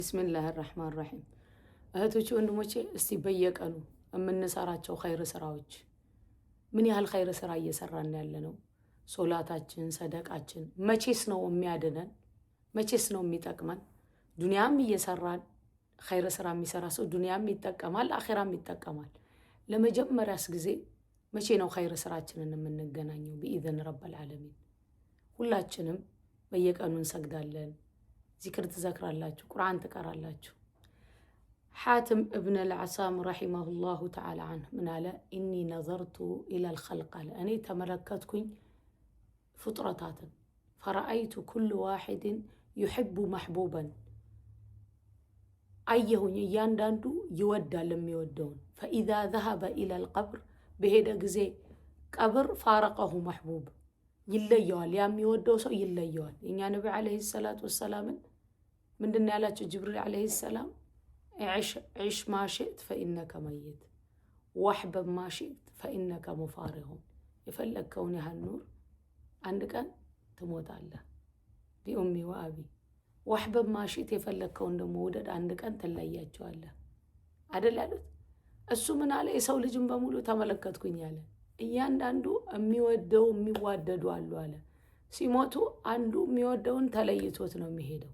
بسم الله الرحمن الرحيم። እህቶቼ ወንድሞቼ፣ እስቲ በየቀኑ የምንሰራቸው ኸይር ስራዎች፣ ምን ያህል ኸይር ስራ እየሰራን ያለ ነው? ሶላታችን፣ ሰደቃችን መቼስ ነው የሚያድነን? መቼስ ነው የሚጠቅመን? ዱንያም እየሰራን፣ ኸይር ስራ የሚሰራ ሰው ዱንያም ይጠቀማል፣ አኼራም ይጠቀማል። ለመጀመሪያስ ጊዜ መቼ ነው ኸይር ስራችንን የምንገናኘው? بإذن رب العالمين ሁላችንም በየቀኑ እንሰግዳለን፣ ዚክር ትዘክራላችሁ፣ ቁርአን ትቀራላችሁ። ሓትም እብን አልዓሳም رحمه الله تعالى عنه ምን አለ? إني نظرت إلى الخلق አለ፣ እኔ ተመለከትኩኝ ፍጡረታትን፣ فرأيت كل واحد يحب محبوبا፣ አየሁኝ እያንዳንዱ ይወዳል የሚወደውን። فإذا ذهب إلى القبر፣ በሄደ ጊዜ ቀብር፣ فارقه محبوب፣ ይለየዋል። ያ የሚወደው ሰው ይለየዋል። የእኛ ነቢ عليه الصلاة والسلام ን ምንድን ነው ያላቸው? ጅብሪል عليه السلام عش ما شئت فإنك ميت وأحبب ما شئت فإنك مفارقه፣ የፈለግከውን ያህል ኑር፣ አንድ ቀን ትሞታለህ። بأمي وأبي وأحبب ما شئت፣ የፈለግከውን ደግሞ ውደድ፣ አንድ ቀን ትለያቸዋለህ አደል ያሉት። እሱ ምን አለ? የሰው ልጅን በሙሉ ተመለከትኩኝ አለ። እያንዳንዱ የሚወደው የሚዋደዱ አሉ አለ። ሲሞቱ አንዱ የሚወደውን ተለይቶት ነው የሚሄደው።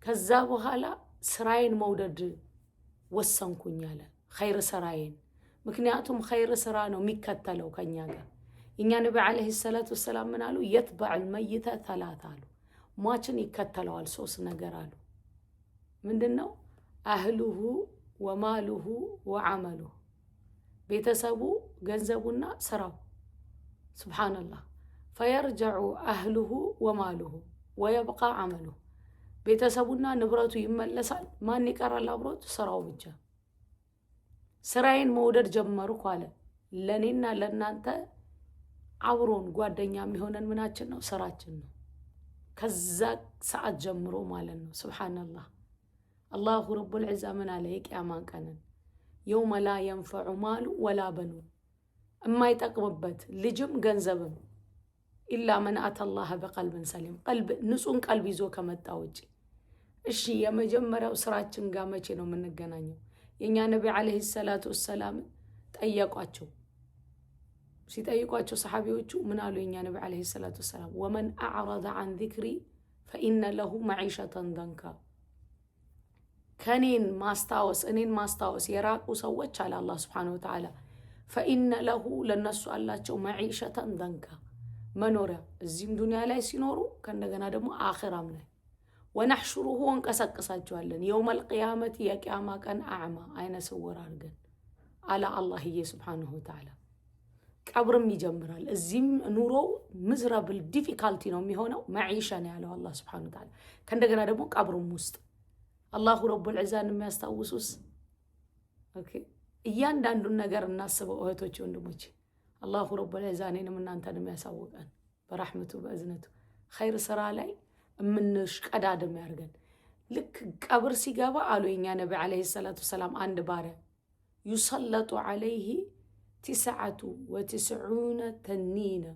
ከዛ በኋላ ስራዬን መውደድ ወሰንኩኝ አለ፣ ኸይር ስራዬን። ምክንያቱም ኸይር ስራ ነው የሚከተለው ከኛ ጋር። የእኛ ነቢ عليه الصلاة والسلام ምን አሉ? يتبع الميت ثلاث አሉ። ሟችን ይከተለዋል ሶስት ነገር አሉ። ምንድን ነው? أهله وماله وعمله፣ ቤተሰቡ፣ ገንዘቡና ስራው። سبحان الله فيرجع أهله وماله ويبقى عمله፣ ቤተሰቡና ንብረቱ ይመለሳል። ማን ይቀራል አብሮት? ስራው ብቻ። ስራዬን መውደድ ጀመርኩ አለ። ለእኔና ለእናንተ አብሮን ጓደኛ የሚሆነን ምናችን ነው? ስራችን ነው። ከዛ ሰዓት ጀምሮ ማለት ነው። سبحان الله الله رب العزة ምን አለ? የቅያማን ቀንን يوم لا ينفع مال ولا بنون፣ የማይጠቅምበት ልጅም ገንዘብም፣ إلا من أتى الله بقلب سليم፣ ቀልብ ንጹህን ቀልብ ይዞ ከመጣ ውጭ። እሺ፣ የመጀመሪያው ስራችን ጋር መቼ ነው የምንገናኘው? የእኛ ነቢ عليه الصلاة والسلام ጠየቋቸው። ሲጠይቋቸው ሰሓቢዎቹ ምን አሉ? የእኛ ነቢ عليه الصلاة والسلام ومن أعرض عن ذكري فإن له معيشة ضنكا፣ ከኔን ማስታወስ እኔን ማስታወስ የራቁ ሰዎች አለ አላህ سبحانه وتعالى فإن له፣ ለነሱ አላቸው፣ معيشة ضنكا፣ መኖሪያ እዚህም ዱንያ ላይ ሲኖሩ ከእንደገና ደግሞ አኺራም ላይ። ونحشره፣ እንቀሰቅሳቸዋለን፣ يوم القيامة፣ የቅያማ ቀን፣ أعمى፣ አይነ ስውር አድርገን አለ አላህዬ سبحانه وتعالى። ቀብርም ይጀምራል። እዚህም ኑሮው miserable difficulty ነው የሚሆነው። معيشة ነው ያለው አላህ سبحانه وتعالى። ከእንደገና ደግሞ ቀብሩም ውስጥ الله رب العزة ን የሚያስታውሱስ፣ okay፣ እያንዳንዱን ነገር እናስበው እህቶች ወንድሞች። الله رب العزة እኔንም እናንተንም ያሳውቀን በራሕመቱ በእዝነቱ፣ ኸይር ስራ ላይ የምንሽቀዳድም ያድርገን። ልክ ቀብር ሲገባ አሉ የኛ ነቢ عليه الصلاة والسلام አንድ ባሪያ يسلط عليه 99 تنينا፣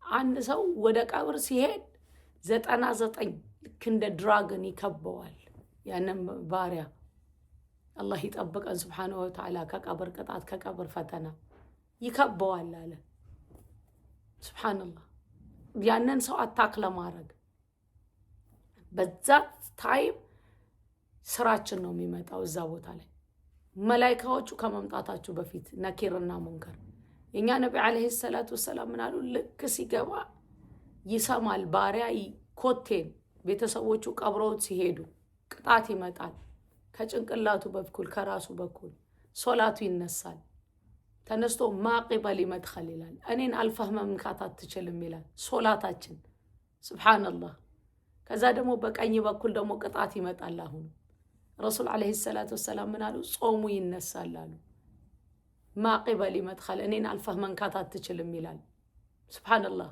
አንድ ሰው ወደ ቀብር ሲሄድ 99 ልክ እንደ dragon ይከበዋል ያንን ባሪያ። አላህ ይጠብቀን سبحانه وتعالى ከቀብር ቅጣት፣ ከቀብር ፈተና። ይከበዋል አለ። سبحان الله ያንን ሰው attack ለማድረግ በዛ time ስራችን ነው የሚመጣው እዛ ቦታ ላይ፣ መላይካዎቹ ከመምጣታቸው በፊት ነኪርና ሙንከር። የእኛ ነቢ عليه الصلاة والسلام ምን አሉ? ልክ ሲገባ ይሰማል ባሪያ ኮቴን፣ ቤተሰቦቹ ቀብረውት ሲሄዱ ቅጣት ይመጣል። ከጭንቅላቱ በኩል፣ ከራሱ በኩል ሶላቱ ይነሳል። ተነስቶ ما قبلي مدخل ይላል። እኔን አልፈህ መምካት አትችልም ይላል። ሶላታችን سبحان الله። ከዛ ደግሞ በቀኝ በኩል ደግሞ ቅጣት ይመጣል። አሁን ረሱል عليه الصلاة والسلام ምን አሉ? ጾሙ ይነሳል አሉ። ما قبلي مدخل፣ እኔን አልፈህ መንካት አትችልም ይላል። سبحان الله።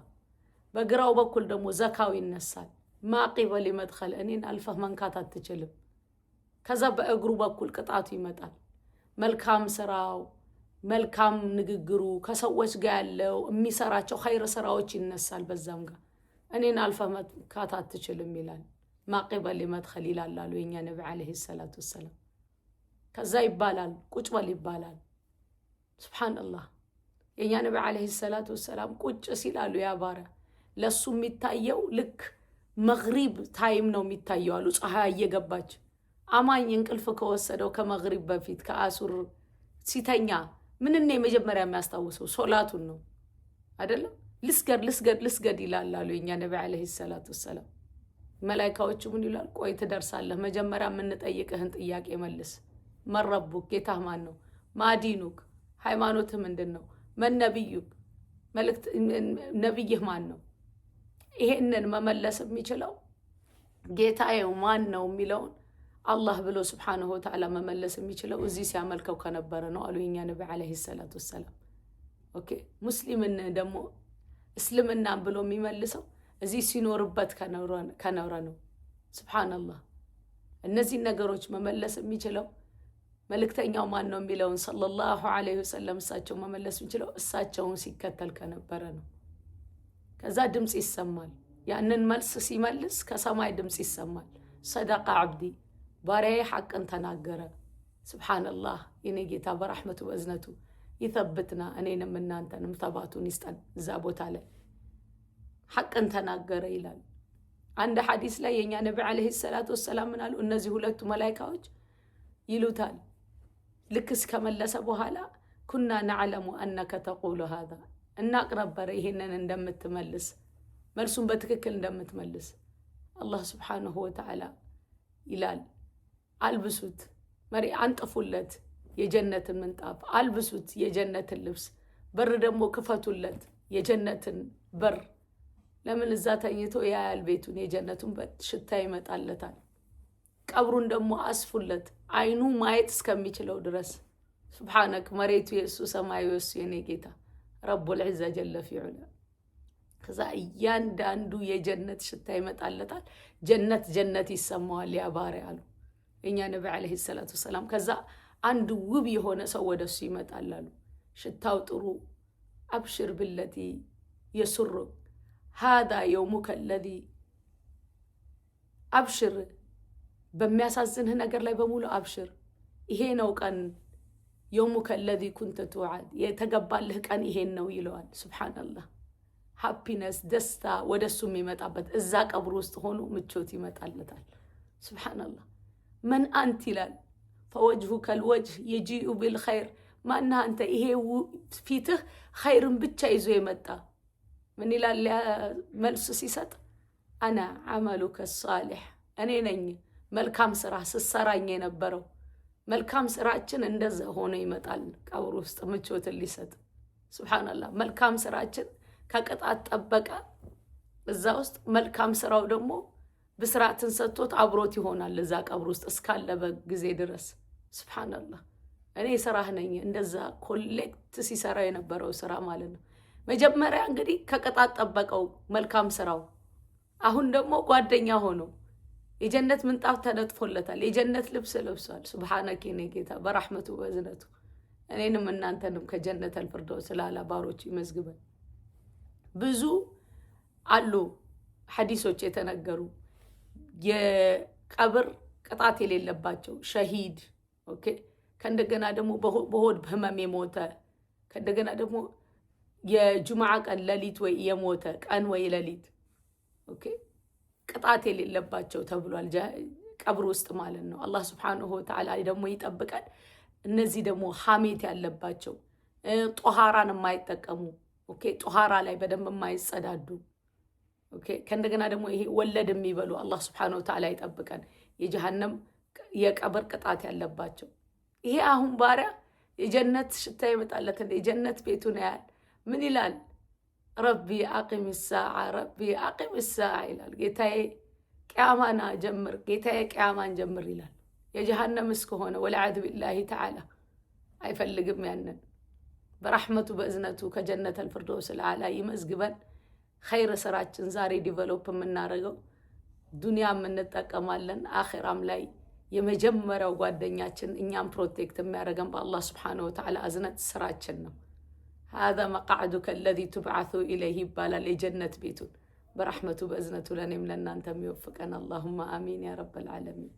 በግራው በኩል ደግሞ ዘካው ይነሳል። ما قبلي مدخل፣ እኔን አልፈህ መንካት አትችልም። ከዛ በእግሩ በኩል ቅጣቱ ይመጣል። መልካም ስራው፣ መልካም ንግግሩ፣ ከሰዎች ጋር ያለው የሚሰራቸው ኸይር ስራዎች ይነሳል። በዛም ጋር እኔን አልፈህ መንካት አትችልም ይላል። ما قبل مدخل ይላል አሉ የኛ ነቢ عليه الصلاة والسلام። ከዛ ይባላል፣ ቁጭ በል ይባላል። سبحان الله፣ የእኛ ነቢ عليه الصلاة والسلام ቁጭ ሲላሉ ያ ባሪያ ለእሱ የሚታየው ልክ መግሪብ time ነው የሚታየው አሉ። ፀሐይ እየገባች፣ አማኝ እንቅልፍ ከወሰደው ከመግሪብ በፊት ከአሱር ሲተኛ ምንን ነው የመጀመሪያ የሚያስታውሰው? ሶላቱን ነው አይደለም? ልስገድ፣ ልስገድ፣ ልስገድ ይላል አሉ የእኛ ነቢ عليه الصلاة والسلام። መላይካዎቹ ምን ይላል? ቆይ ትደርሳለህ፣ መጀመሪያ የምንጠይቅህን ጥያቄ መልስ። من ربك፣ ጌታህ ማን ነው? ما دينك፣ ሃይማኖትህ ምንድን ነው? من نبيك፣ መልእክት ነቢይህ ማን ነው? ይሄንን መመለስ የሚችለው፣ ጌታዬ ማን ነው የሚለውን አላህ ብሎ سبحانه وتعالى መመለስ የሚችለው እዚህ ሲያመልከው ከነበረ ነው አሉ የኛ ነቢ عليه الصلاة والسلام። Okay፣ ሙስሊምን ደግሞ እስልምናን ብሎ የሚመልሰው እዚህ ሲኖርበት ከኖረ ነው። سبحان الله፣ እነዚህን ነገሮች መመለስ የሚችለው፣ መልእክተኛው ማን ነው የሚለውን صلى الله عليه وسلم እሳቸው መመለስ የሚችለው እሳቸውን ሲከተል ከነበረ ነው። ከዛ ድምፅ ይሰማል። ያንን መልስ ሲመልስ ከሰማይ ድምፅ ይሰማል። صدق عبدي፣ ባሪያዬ ሐቅን ተናገረ። سبحان الله፣ የኔ ጌታ በራሕመቱ በእዝነቱ ይተብትና፣ እኔንም እናንተንም ተባቱን ይስጠን። እዛ ቦታ ላይ ሐቅን ተናገረ ይላል። አንድ ሐዲስ ላይ የእኛ ነቢ عليه الصلاة والسلام ምን አሉ? እነዚህ ሁለቱ መላይካዎች ይሉታል ልክ እስከመለሰ በኋላ፣ كنا نعلم أنك تقول هذا፣ እናቅ ነበረ ይሄንን እንደምትመልስ፣ መልሱን በትክክል እንደምትመልስ። አላህ سبحانه وتعالى ይላል፣ አልብሱት መሪ አንጥፉለት የጀነትን ምንጣፍ፣ አልብሱት የጀነትን ልብስ፣ በር ደግሞ ክፈቱለት የጀነትን በር። ለምን? እዛ ተኝቶ ያያል ቤቱን፣ የጀነቱን ሽታ ይመጣለታል። ቀብሩን ደግሞ አስፉለት አይኑ ማየት እስከሚችለው ድረስ። سبحانك፣ መሬቱ የእሱ፣ ሰማዩ የእሱ፣ የኔ ጌታ رب العزة جل في علاه። ከዛ እያንዳንዱ የጀነት ሽታ ይመጣለታል። ጀነት ጀነት ይሰማዋል ያ ባሪያ አሉ የእኛ ነቢ عليه الصلاة والسلام። ከዛ አንድ ውብ የሆነ ሰው ወደ እሱ ይመጣል አሉ። ሽታው ጥሩ። أبشر بالذي يسرك هذا يومك الذي أبشر፣ በሚያሳዝንህ ነገር ላይ በሙሉ أبشر። ይሄ ነው ቀን፣ يومك الذي كنت توعد፣ የተገባልህ ቀን ይሄን ነው ይለዋል። سبحان الله፣ happiness ደስታ ወደ እሱ የሚመጣበት፣ እዛ ቀብር ውስጥ ሆኖ ምቾት ይመጣለታል። سبحان الله፣ من أنت ይላል። فوجهك الوجه يجيء بالخير፣ ማነህ አንተ? ይሄ ፊትህ ኸይርን ብቻ ይዞ የመጣ። ምን ይላል መልሱ ሲሰጥ? أنا عملك الصالح፣ እኔ ነኝ መልካም ስራ ስሰራኝ የነበረው። መልካም ስራችን እንደዛ ሆኖ ይመጣል ቀብር ውስጥ ምቾትን ሊሰጥ። سبحان الله፣ መልካም ስራችን ከቅጣት ጠበቀ እዛ ውስጥ፣ መልካም ስራው ደግሞ ብስራትን ሰጥቶት አብሮት ይሆናል እዛ ቀብር ውስጥ እስካለበ ጊዜ ድረስ። سبحان الله፣ እኔ ስራህ ነኝ፣ እንደዛ collect ሲሰራ የነበረው ስራ ማለት ነው። መጀመሪያ እንግዲህ ከቅጣት ጠበቀው መልካም ስራው። አሁን ደግሞ ጓደኛ ሆኖ የጀነት ምንጣፍ ተነጥፎለታል። የጀነት ልብስ ለብሷል። سبحانك የኔ ጌታ በራሕመቱ በእዝነቱ እኔንም እናንተንም ከ جنة الفردوس الأعلى ባሮቹ ይመዝግበን። ብዙ አሉ ሐዲሶች የተነገሩ የቀብር ቅጣት የሌለባቸው፣ ሸሂድ፣ okay፣ ከእንደገና ደግሞ በሆድ ህመም የሞተ፣ ከእንደገና ደግሞ የጁምዓ ቀን ሌሊት ወይ የሞተ፣ ቀን ወይ ሌሊት፣ okay፣ ቅጣት የሌለባቸው ተብሏል። ቀብር ውስጥ ማለት ነው። አላህ سبحانه وتعالى ደግሞ ይጠብቀን። እነዚህ ደግሞ ሀሜት ያለባቸው፣ ጦሃራን የማይጠቀሙ፣ okay፣ ጦሃራ ላይ በደንብ የማይጸዳዱ፣ okay፣ ከእንደገና ደግሞ ይሄ ወለድ የሚበሉ፣ አላህ سبحانه وتعالى ይጠብቀን። የጀሃነም የቀብር ቅጣት ያለባቸው። ይሄ አሁን ባሪያ የጀነት ሽታ ይመጣለት፣ የጀነት ቤቱን ያያል። ምን ይላል? ربي أقم الساعة، ربي أقم الساعة ይላል። ጌታዬ ቅያማን ጀምር፣ ጌታዬ ቅያማን ጀምር ይላል። የጀሃነም እስከሆነ والعياذ بالله تعالى አይፈልግም ያንን። በራሕመቱ በእዝነቱ ከ جنة الفردوس الأعلى ይመዝግበን። ኸይር ስራችን ዛሬ develop የምናደርገው ዱንያም እንጠቀማለን፣ አኼራም ላይ የመጀመሪያው ጓደኛችን እኛም protect የሚያደርገን በአላህ سبحانه وتعالى እዝነት ስራችን ነው። هذا مقعدك الذي تبعث إليه ይባላል የጀነት ቤቱን። በረሕመቱ በእዝነቱ ለእኔም ለእናንተ የሚወፍቀን። اللهم آمين يا رب العالمين።